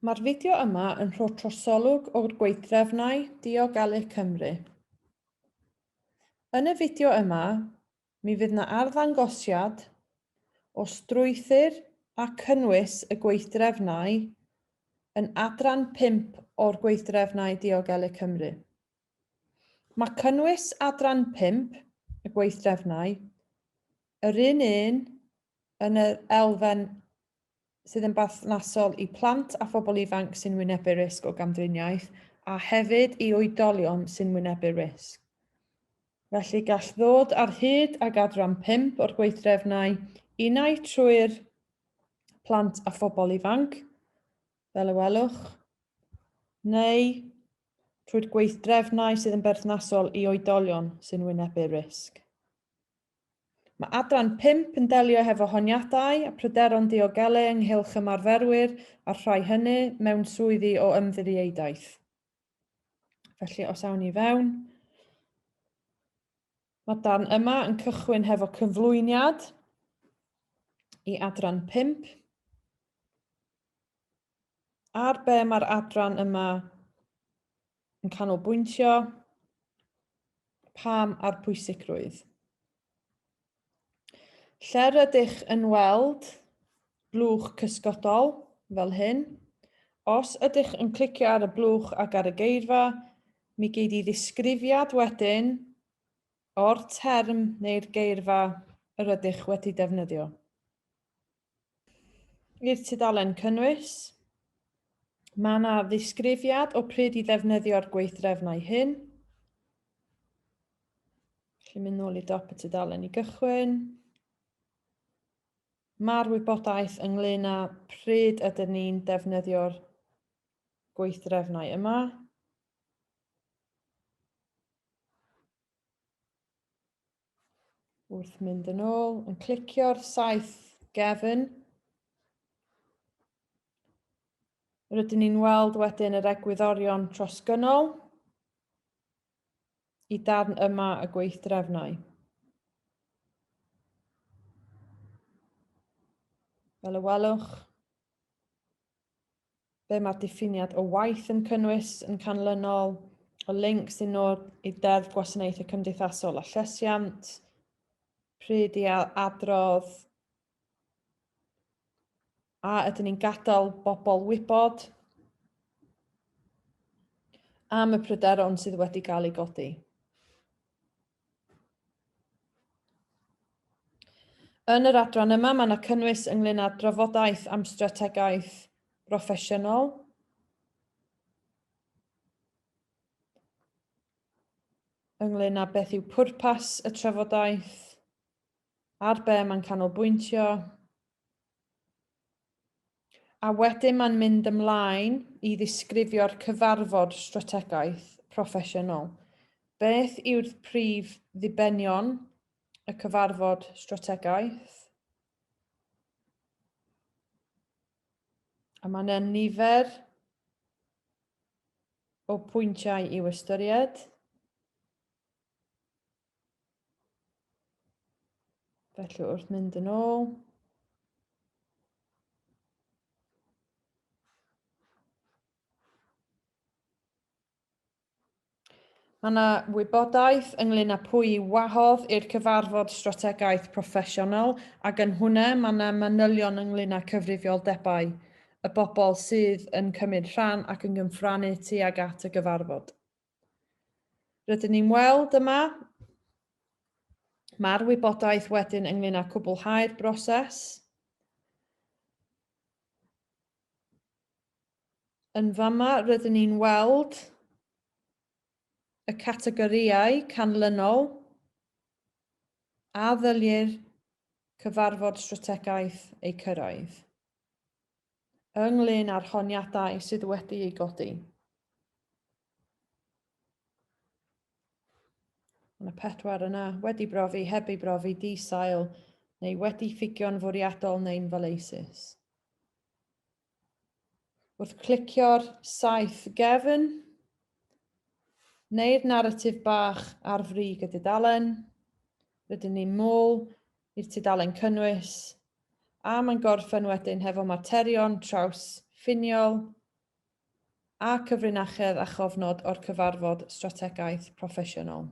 Mae'r fideo yma yn rhoi trosolwg o'r gweithdrefnau Diogelu Cymru. Yn y fideo yma, mi fydd 'na arddangosiad o strwythur a cynnwys y gweithdrefnau yn adran 5 o'r Gweithdrefnau Diogelu Cymru. Mae cynnwys adran 5 y gweithdrefnau yr un un yn yr elfen sydd yn berthnasol i plant a phobl ifanc sy'n wynebu risg o gamdriniaeth a hefyd i oedolion sy'n wynebu risg. Felly gall ddod ar hyd ag adran 5 o'r gweithdrefnau unai trwy'r plant a phobl ifanc, fel y welwch, neu trwy'r gweithdrefnau sydd yn berthnasol i oedolion sy'n wynebu risg. Mae adran 5 yn delio hefo honiadau a pryderon diogelu ynghylch ymarferwyr a'r rhai hynny mewn swyddi o ymddiriedaeth. Felly os awn ni fewn, mae darn yma yn cychwyn hefo cyflwyniad i adran 5. Ar be mae'r adran yma yn canolbwyntio, pam a'r pwysigrwydd. Lle rydych yn weld blwch cysgodol fel hyn, os ydych yn clicio ar y blwch ac ar y geirfa, mi gei di ddisgrifiad wedyn o'r term neu'r geirfa yr ydych wedi defnyddio. I'r tudalen cynnwys. Mae yna ddisgrifiad o pryd i ddefnyddio'r gweithdrefnau hyn. Felly mynd nôl i dop y tudalen i gychwyn. Mae'r wybodaeth ynglyn â pryd ydyn ni'n defnyddio'r gweithdrefnau yma. Wrth mynd yn ôl, yn clicio'r saeth gefn. Rydyn ni'n weld wedyn yr egwyddorion trosgynnol i darn yma y gweithdrefnau. Fel y welwch, be mae'r diffiniad o waith yn cynnwys yn canlynol, y link sy'n nod i Deddf Gwasanaethau Cymdeithasol a Llesiant, pryd i adrodd, a ydyn ni'n gadael bobl wybod am y pryderon sydd wedi cael ei godi. Yn yr adran yma, mae yna cynnwys ynglyn â drafodaeth am strategaeth broffesiynol. Ynglyn â beth yw pwrpas y trafodaeth, ar be mae'n canolbwyntio, A wedyn mae'n mynd ymlaen i ddisgrifio'r cyfarfod strategaeth proffesiynol. Beth yw'r prif ddibenion y cyfarfod strategaeth? A mae yna nifer o pwyntiau i'w ystyried. Felly wrth mynd yn ôl, Mae yna wybodaeth ynglyn â pwy i wahodd i'r cyfarfod strategaeth proffesiynol ac yn hwnna mae yna manylion ynglyn â cyfrifioldebau y bobl sydd yn cymryd rhan ac yn gymffrannu tuag at y gyfarfod. Rydyn ni'n weld yma, mae'r wybodaeth wedyn ynglyn â cwblhau'r broses. Yn fama, rydyn ni'n weld y categorïau canlynol a ddylir cyfarfod strategaeth eu cyrraedd ynglyn â'r honiadau sydd wedi eu godi. Mae yna pedwar yna, wedi brofi, heb ei brofi, di-sail, neu wedi ffugio'n fwriadol neu'n faleisus. Wrth clicio'r saeth gefn, neu'r naratif bach ar frig y dudalen, rydyn ni'n môl i'r tudalen cynnwys, a mae'n gorffen wedyn hefo materion traws ffiniol. A cyfrinachedd a chofnod o'r cyfarfod strategaeth proffesiynol.